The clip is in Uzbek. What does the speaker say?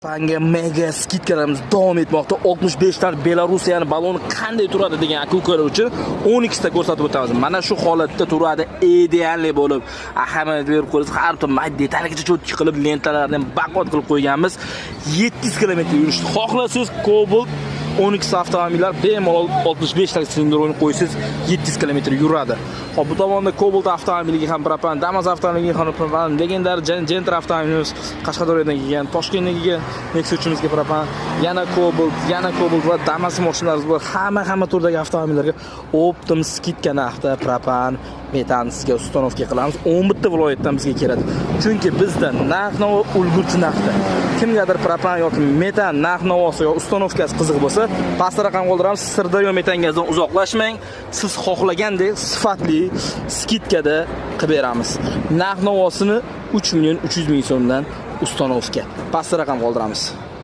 Panga mega скидка larimiz davom etmoqda. 65 ta Belarusiyani baloni qanday turadi degan aka-ukalar uchun 12 ta ko'rsatib o'tamiz. Mana shu holatda turadi, идеальный bo'lib. Ahamiyat berib qo'yasiz, har bitta mayda detaligacha чётко qilib, lentalarni ham baquvvat qilib qo'yganmiz. 700 km yurishni xohlasangiz, Cobalt 12 avtomobillar bemalol 65 talik silindr o'yini qo'ysangiz, 700 km yuradi. Xo'p, bu tomonda Cobalt avtomobiliga ham propan, Damas avtomobiliga ham propan, Legendar Gentra avtomobilimiz Qashqadaryodan kelgan, Toshkentdan kelgan Nexia 3imizga propan, yana Cobalt, yana Cobalt va Damas mashinalarimiz bor. Hamma turdagi avtomobillarga оптом скидка narxda propan, metan sizga установка qilamiz. 11 ta viloyatdan bizga keladi. Chunki bizda narx-navo ulgurji narxda. Kimgadir propan yoki metan narx-navosi yo установка si qiziq bo'lsa, pastda raqam qoldiramiz. Sirdaryo metan gazdan uzoqlashmang. Siz xohlagandek sifatli скидка da qilib beramiz. Narx-navosini 3 million 300 ming so'mdan установка. Pastda raqam qoldiramiz.